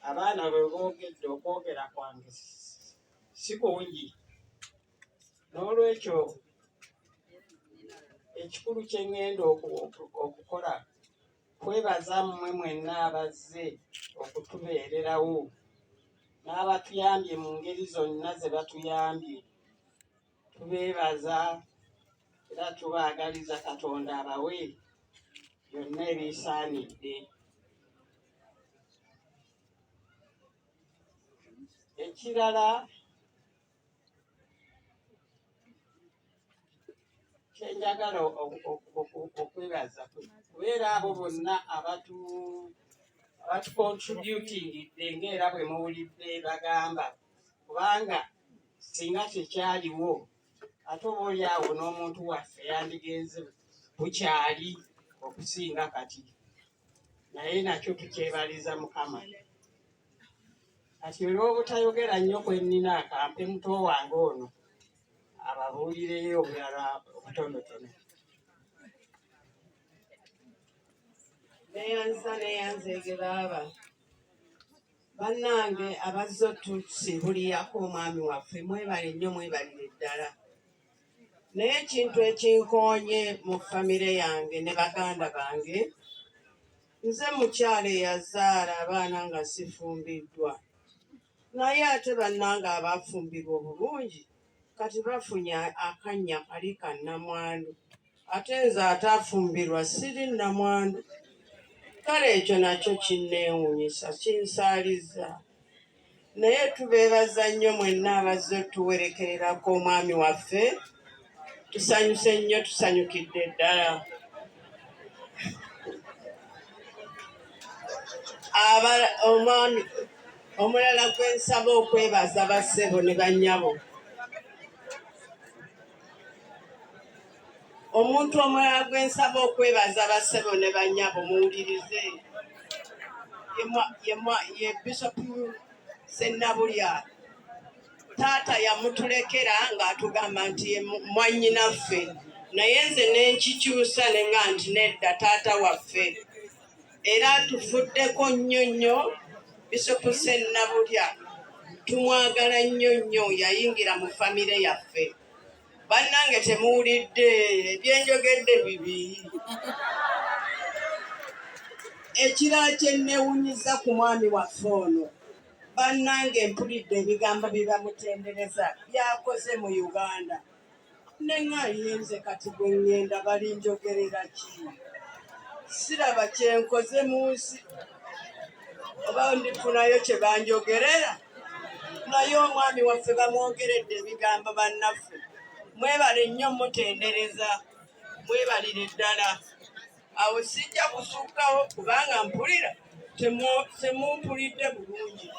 Abaana bwe boogedde, okwogera kwange si kungi. N'olwekyo ekikulu kye ŋŋenda okukola kwebaza mmwe mwenna abazze okutubeererawo n'abatuyambye mu ngeri zonna ze batuyambye. Tubeebaza era tubaagaliza Katonda abawe byonna ebisaanidde. Ekirala kyenjagala okwebaza kubeera abo bonna abatucontributingidde ng'era bwe muwulidde bagamba, kubanga singa tekyaliwo ate oba oli awo n'omuntu waffe yandigenze bukyali okusinga kati, naye nakyo tukyebaliza Mukama. Kati olw'obutayogera nnyo kwe nnina, kampe muto wange ono ababuulireyo obulala obutonotono. Neyanza neyanzeege baaba bannange abazze otusiibulirako omwami waffe, mwebale nnyo, mwebalire ddala. Naye ekintu ekinkoonye mu famire yange ne baganda bange, nze mukyala eyazaala abaana nga sifumbiddwa, naye ate bannange abafumbirwa obulungi kati bafunye akannya kali ka nnamwandu, ate nze ataafumbirwa siri nnamwandu. Kale ekyo nakyo kinneewuunyisa, kinsaaliza. Naye tubeebaza nnyo mwenna abazze otuwerekererako omwami waffe, tusanyuse nnyo, tusanyukidde ddala. Omwami omulala gwe nsaba okwebaza, bassebo ne bannyabo, omuntu omulala gwe nsaba okwebaza, bassebo ne bannyabo, muwulirize, ye Bishop Sennabulya. Taata yamutulekera ng'atugamba nti ye mwannyinaffe, naye nze ne nkikyusa ne nga nti nedda, taata waffe, era atufuddeko nnyo nnyo. Bishop Sennabulya tumwagala nnyo nnyo, yayingira mu famire yaffe. Bannange, temuwulidde ebyenjogedde bibi? Ekirala kye nneewunyiza ku mwami waffe ono, bannange, mpulidde ebigambo bye bamutendereza byakoze mu Uganda, neŋŋaye nze kati gwe ŋŋenda balinjogerera ki? Siraba kyenkoze mu nsi oba ndifunayo kye banjogerera, naye omwami waffe bamwogeredde ebigambo. Bannaffe, mwebale nnyo mutendereza, mwebalire ddala. Awo sijja kusukkawo kubanga mpulira temumpulidde bulungi.